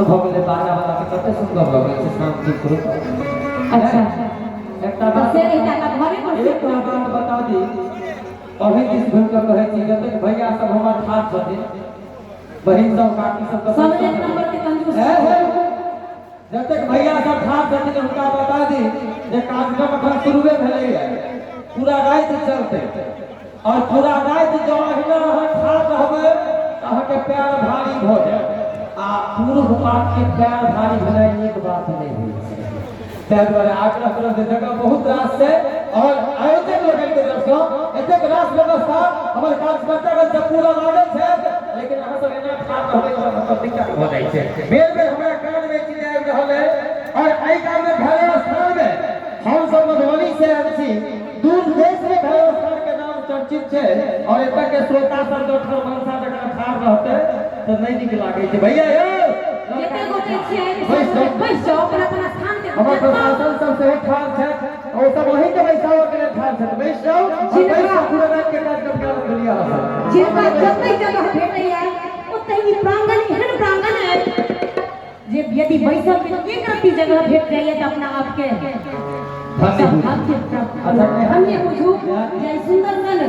बंद भऽ गेलै बाजा वाला के कते सुंदर लगै छै शांति पूर्वक। अच्छा। एकटा तऽ बात से रहिता तऽ घरे पर से एकटा बात बता दी, अभी दिस घुमि कऽ कहै छी, जतेक भैया सब हमर ठाढ़ छथिन, बहिन सब, काकी सब, सब एक नंबर के कंजूस। हे, हे, जतेक भैया सब ठाढ़ छथिन हुनका बता दी जे कार्यक्रम अखन शुरुए भेलैए, पूरा राति चलतै। और पूरा राति जँ अहिना अहाँ ठाढ़ रहबै तऽ अहाँके पैर भारी भऽ जायत, आ पुरुष पात के पैर भारी भेनाइ नीक बात नहि होइ छै। ताहि दुआरे आग्रह करब जे जगह बहुत रास छै और आयोजक लोकनि के तरफसँ एतेक रास व्यवस्था हमर कार्यकर्तागण सब पूरा लागल छथि, लेकिन अहाँ सब एना ठाढ़ रहबै तऽ मतलब दिक्कत भऽ जाइ छै। बेर बेर हमरा कान मे चीज आबि रहल है। और एहि गाम में भैरव स्थान में हम सब मधुबनी से आयल छी, दूर देश में भैरव स्थान के नाम चर्चित छै और एतऽ के श्रोता सब जँ मनसा जकाँ ठाढ़ रहतै तऽ नहि नीक लागै छै। भैया यौ, जते गोटे छियै बैस जाउ। बैस जाउ अपन अपन स्थान के। हमर प्रशासन सब सेहो ठाढ़ छथि, ओ सब वहीं के बैसाबऽ के लेल ठाढ़ छथि। बैस जाउ और बैस कऽ पूरा राति के कार्यक्रम के आनंद लिअ अहाँ सब। जिनका जते जगह भेटैया ओतहि ई प्रांगण एहन प्रांगण है जे यदि बैसऽ के एक रत्ती जगह भेट जाइए तऽ अपना आपके धन्य बुझू। सौभाग्य प्राप्त अच्छा, धन्य बुझू जे सुंदर सन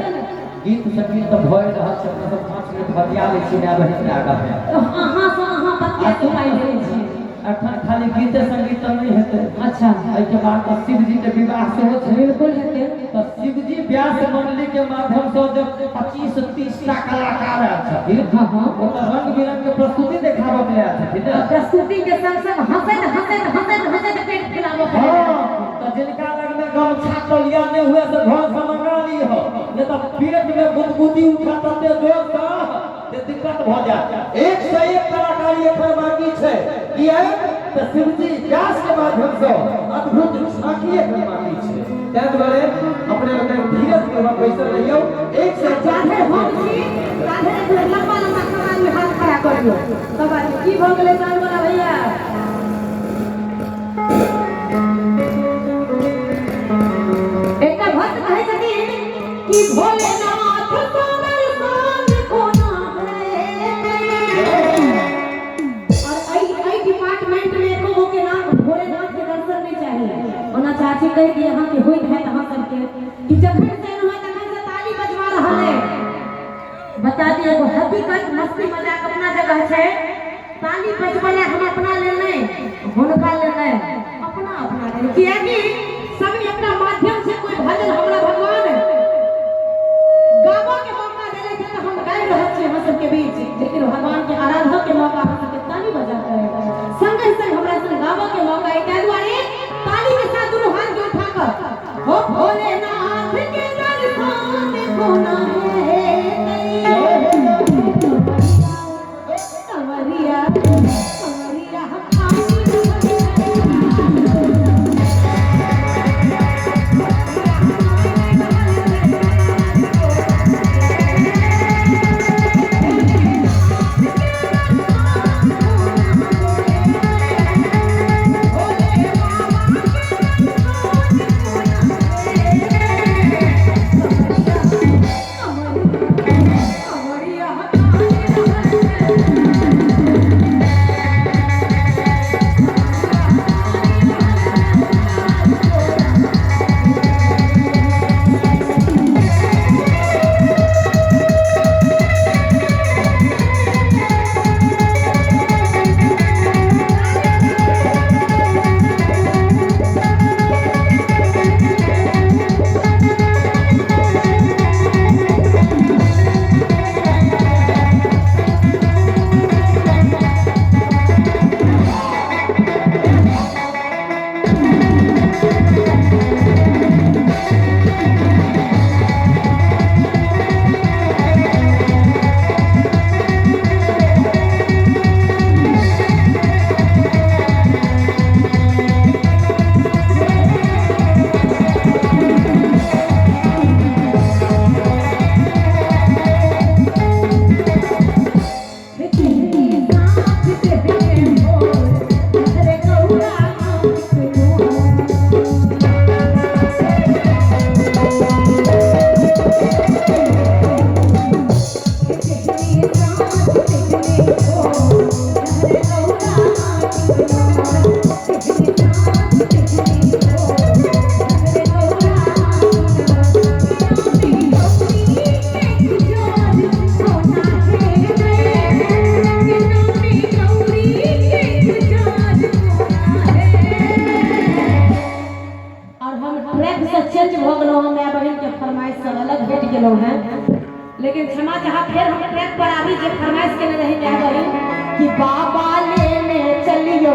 गीत संगीत तऽ भए रहल छै, अपना सब 5 मिनट बतिया लै छी माय बहिन के आगाँ मे। अहाँ सँ अहाँ बतिया के पाइ लै छी। अखन खाली गीते संगीत तऽ नहि हेतै। अच्छा। एहिके बाद तऽ शिवजी के विवाह सेहो छै। बिल्कुल हेतै। तऽ शिवजी व्यास मंडली के माध्यम से जब 25-30 टा कलाकार आयल छथिन, हाँ, हाँ। ओ तऽ रंग बिरंग के प्रस्तुति देखाबऽ के आयल छथिन ने। प्रस्तुति के संग संग हंसैत हंसैत हंसैत हंसैत पेट फुलाबऽ के लेल। हाँ, तऽ जिनका लग में गमछा तौलिया नहि हुए से घर से मंगा लिह, नहीं तऽ पेट में गुदगुदी उठा तते जोर से जे दिक्कत भऽ जायत। एक से एक कलाकारी एखन बाकी छै, किया तऽ शिवजी व्यास के माध्यम से अद्भुत झांकी एखन बाकी छै। ताहि दुआरे अपने लोकनि धीरज पूर्वक बैसल रहियौ। एक से एक जाधरि हम छी ताधरि एक बेर लम्बा लम्बा सब आदमी हाथ खड़ा करियौ। सब आदमी की भऽ गेलै साल वाला भैया? एकटा भक्त कहै छथिन कि भोलेनाथ सोनर सान कोना है। और एहि डिपार्टमेंट में एको गो के नाम भोलेनाथ के दर्शन नहीं चाहिए। ओना चाची कहि दिए अहाँ के होइत हैत अहाँ सबके कि जखन से एलहुँ हैं तखन से ताली बजवा रहल है। बता दिए एगो हकीकत, मस्ती मजाक अपना जगह छै, ताली बजबले हम अपना लेल नहीं, हुनका लेल नहीं, अपना अपना लेल। कियाकि सब एकरा माध्यम से कोई भजन हमरा भगवान गाबऽ के मौका देले छै तऽ हम गाबि रहल छी अहाँ सबके बीच, लेकिन भगवान के आराधना के मौका अहाँ सबके ताली बजा के संगे संग हमरा संग गाबऽ के मौका है। ताहि दुआरे ताली के साथ दुनू हाथ के उठा कऽ हो भोलेनाथ के दर्शन कोना है। कंवरिया कंवरिया हम लेकिन क्षमा चाह, फेर हम ट्रैक पर आबी जे फरमाइश केने रही माय बहिन कि बाबा लेने चलियो।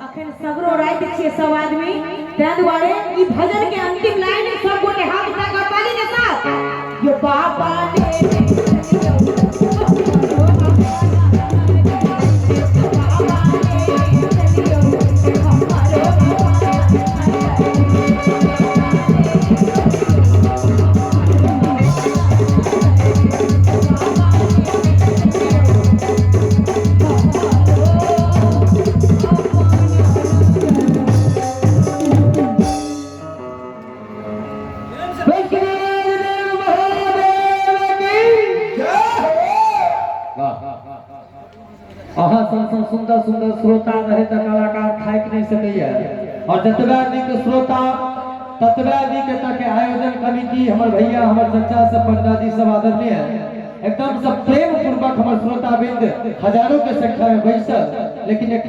अखन सगरो राति छियै सब आदमी, ताहि दुआरे ई भजन के अंतिम लाइन सब गोटे हाथ उठा कऽ ताली के साथ यो बाबा ने। अहाँ सन सन सुंदर सुंदर श्रोता रहे तऽ कलाकार थाकि नहि सकैया, और जतबा नीक श्रोता ततबा नीक एतऽ के आयोजन कमिटी, हमर भैया, हमर चचा सब, पंडाजी सब आदरणीय, एकदम सब प्रेम पूर्वक हमर श्रोता बिंद हजारों के संख्या में बैसल, लेकिन एकटा